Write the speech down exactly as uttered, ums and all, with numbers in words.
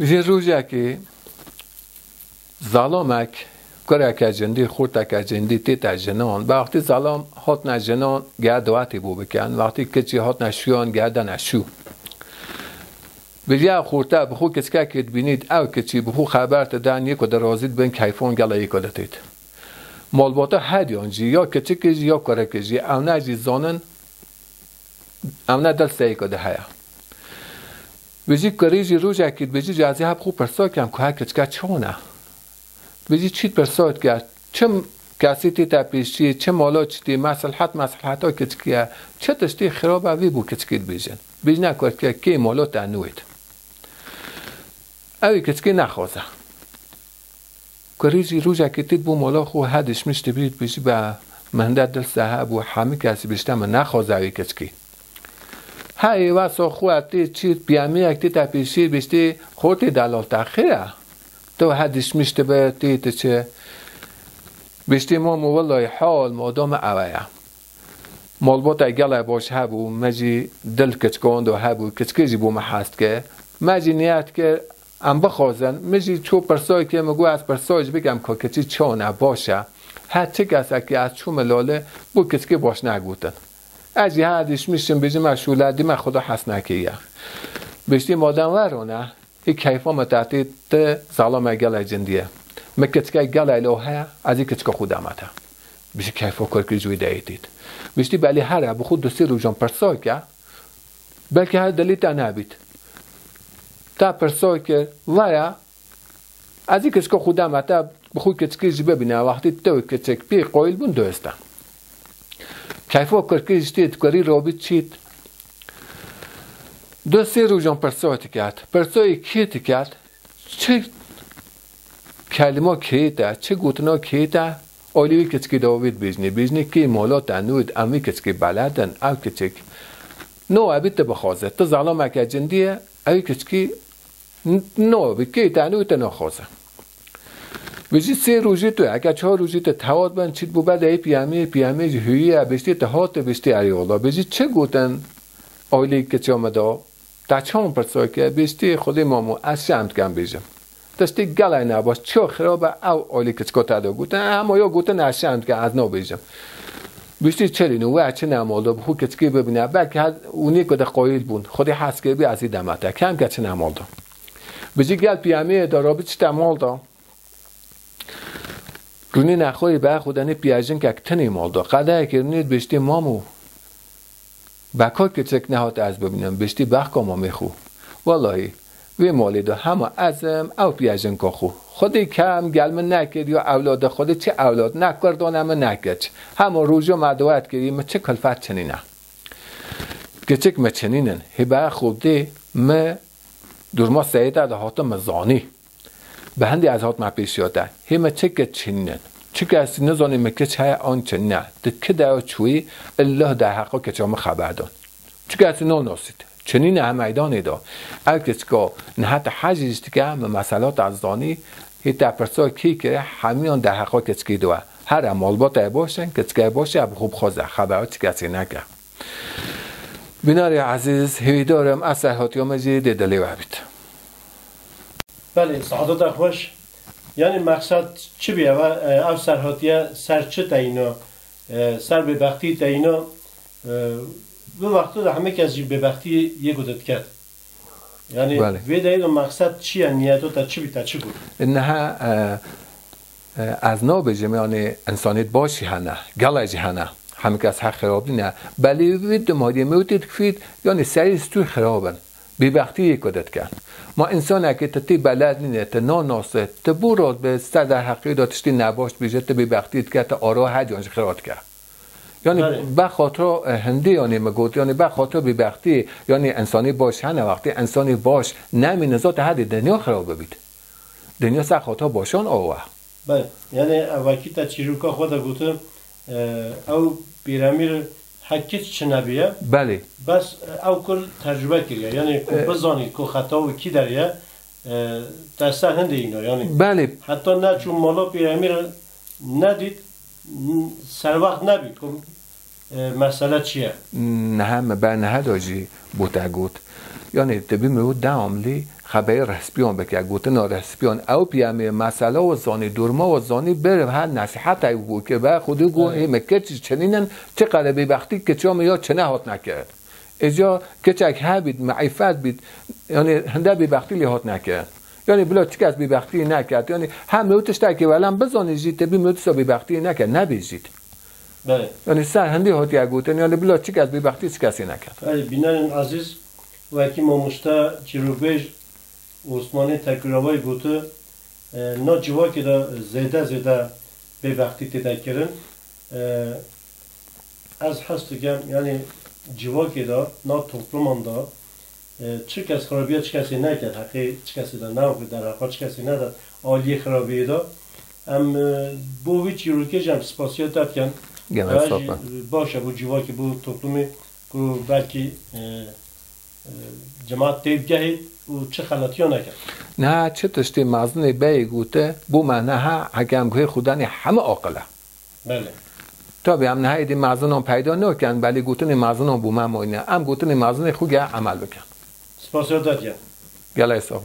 Ji rojekê zalamek, kureke cindî, xorteke cindî tête jinan. Wextî zalam hatine jinan, geh duetê bû bikin. Wextî keçî hatine şûyan, geh dene şû. Vêjî ew xorte bi xwe keçikekê dibînît, ew keçî bi xwe xeber dide, yê ku di razî dibin, keyfan gelê yê ku ditêt. Malbata hediyan jî, ya keçikê jî, ya kurekê jî, ewne jî zanin, ewne dil seyê ku di heye. Vêjî kurî jî rojekî dibêjî, ji ez ê heb xwe pirsa kem ku he keçike çawan e. Vêjî çît pirsa dike, çi kesî tête pêşî, çi mala çitî, mesilhet, mesilheta keçikî ye, çi tiştê xirab e, vî bo keçikê dibêjin. Bêjine kurke kê mala te nûêt. Ew ê keçikê nexwaze. Kurî jî rojekê tît bû mala xwe, he dişmiş dibît, bêjî be min hinde dil sehe bû, hemî kesî bêjte min nexwaze ew ê keçikê. Heyê wesa xwe tê çît, piyamiyek tête pêşî, bêjtê xortê delal te xêr e. Tu he dişmiş dibe tê tu çi? Bêjtê mamo, wellahî hal mada me ewe ye. Malbata gelê baş hebû, me jî dil keçikan de hebû, keçikê jî bo me hez dike. Me jî niyet kir, em bixwazin, min jî çû pirsayê kir, min got, ez pirsayê jî bikim, ka keçî çawan e, baş e. Her çi kesekî ez çûme lale, bo keçikê baş negotin. Ez jî her dişmişim, bêjim, ez şûle dîme, Xuda hez nekiriye. Bêjtî madem werane, ê keyfa me te tê, ti zalame gelê cindî ye. Mi keçike gelê lo heye, ez ê keçika xwe deme te. Bêjî keyfa kurkî ji wî deyê tît. Bêjtî belê here, bi xwe du sê rojan pirsa ke, belkî her dilê te nebît. Te pirsa kir, were, ez ê keçika xwe deme te, bi xwe keçikê jî bibîne, wextê tu û keçik pê qayîl bûn, dost e. Keyfa kurkî ji tê dikurî rabît çît. Du sê rojan pirsa diket. Pirsayê kê diket? Çi kelîma kê te, çi gotina kê te? Alî wî keçikê de wî dibêjnê. Bêjnê kê mala te nût, em wî keçikê beled in, ew keçik. No, ew bî tu bixwaze. Tu zalameke cindî ye, ew keçikî N-, no, bi kê te nû te naxwaze. Bi jî sê rojî tu, eke çar rojî te tewat ben, çît bû bedeyê piyamê, piyamê jî hûyî ye, biştî te hate, biştî erê wala. Bi jî çi gotin ailê keça me da? Te çawan pirsa ke, biştî Xwedê mamo, ez şerm dikem bêjim. Tiştê gelek nebaş, çi xirab e, ew ailê keçika te da gotin, hema ya gotin, ez şerm dikem, ez nabêjim. Biştî çirîn û we çi nemal da, bi xwe keçikê bibîne. Belkî her û nê ku de qayîl bûn. Xwedê hez kiribî ez ê deme te. Kemke çi nemal da. Bi jî gel piyamê de rabî çi te mal da. Rûnê nexweyî be xwe denê piyajinkek tinê mal da. Qedeyekê rûnê biştî mamo. Beka keçik nehat ez bibînim, biştî bexka mamê xwe. Wellahî, vê malê de hema ez im, ew piyejinka xwe. Xwedê kem gel min nekir ya ewlada Xwedê çi ewlad, ne kurdan e min ne keç. Hema roja me dua dikirî, min çi kulfet çinîne. Keçik me çinînin, hê be xwe dê me durma seyda de hatim me zanî. Bi hindê ez hatime pêşiya te. Hê me çi keç çinînin. Çi kesî nizanî me keç heye an çinîne. Di ki de çûyî, illah derheqa keça min xeber dan. Çi kesî nanosît. Çinîne he meydanê de. Ev keçika niha te hecî jî dike, me mesela te zanî, hê te pirsa kî kire, hemiyan derheqa keçikî de we. Here malbata ye baş in, keçika ye baş e, bi xwe bixwaze. Xebera çi kesî neke. Bînarê ezîz, hêvîdar im, ev serhatiya me jî dê dilê we bît. Belê, saadeta xweş. Yanî meqsed çi bî? Ev, e, ev serhatiye ser çi teyîno? E, ser bêbextî teyîno? E, bi wexto de hemî kes jî bêbextî yê ku diket. Yanî Belê. Vê deyî de meqsed çi ye? Niyeto te çi bî? Te çi got? Niha, e, e, ez nabêjim, yanî însaniyet baş jî hene, gelek jî hene. Hemî kes heq xirab nîne. Belê wê dimariyê me wê tê dikfît, yanî serî stûr xirab in. Bêbextî yê ku dike. Ma însanekê tu tê beled nîne, tu nanase, tu bo rat bi ser derheqê de tiştê nebaş dibêje, tu bêbextî dike, tu ara her can jî xira dike. Yanî Belê. Be xatira, e, hindê yanî me got, yanî be xatira bêbextî, yanî însanî baş hene wextê însanî baş nemîne zate hedê dinya xirab bibît. Dinya ser xatira başan awa. Belê. Yanî evakî te çîroka xwe de gotin, e, ew pêremîr hekî çi nebiye. Belê. Bes, e, ew kur tecrube kiriye. Yanî ku E. bizanî ku xeta wî kî derê ye, e, te ser hindê îno. Yanî Belê. Heta neçû mala pêremîr nedît, n-, serwext nebî ku, e, mesele çi ye. Niha me ber niha da jî bo te got. Yanî tebî me û dewamlî xeberê rehspiyan bike, gotina rehspiyan. Ew piyamê mesela û zanî, durma û zanî ber her nesîheta ku ke be xwedî got, Evet. hê me keç çenînin, çi qede bêbextî keçiya me ya çi nehat nekirin. Êca keçek hebît, meîfet bît, yanî hinde bêbextî lê hat nekirin. Yanî bila çi kes bêbextî neket. Yanî hem ew tiştekî welem bizanî jî tebî me tişta bêbextî neket, nebê jî. Belê. Yanî ser hindî hatiye gotin, yanî bila çi kes bêbextî çi kesî neket. Belê, bînerên ezîz, wekî mamoste çîrokbêj Osmanê Tekûravayî gotu, e, na civakê de zêde zêde bêbextî tê de kirin. E, ez hez dikem, yanî civakê de, na topluman de, e, çi kes xirabiya çi kesê neket, heqê çi kesê de neaxivî, derheqa çi kesê nede, aliyê xirabiyê de. Em, e, bo vî çîrokê jî em spasiya te dikin. Gelek Ev sağ jî ol. Baş e bo civakê, bo toplumê ku belkî, e, e, cemaat tê gehê û çi xeletiya neke. Niha çi tiştê mezinê beyê gote, bo me niha heke em guhê xwe danê heme aqil e. Belê. Tabii em niha êdî mezinan peyda nakin, belê gotinê mezinan bo me moyne. Em gotinê mezinê xwe ge emel bikin. Spasiya te dikin. Gelek sağ ol.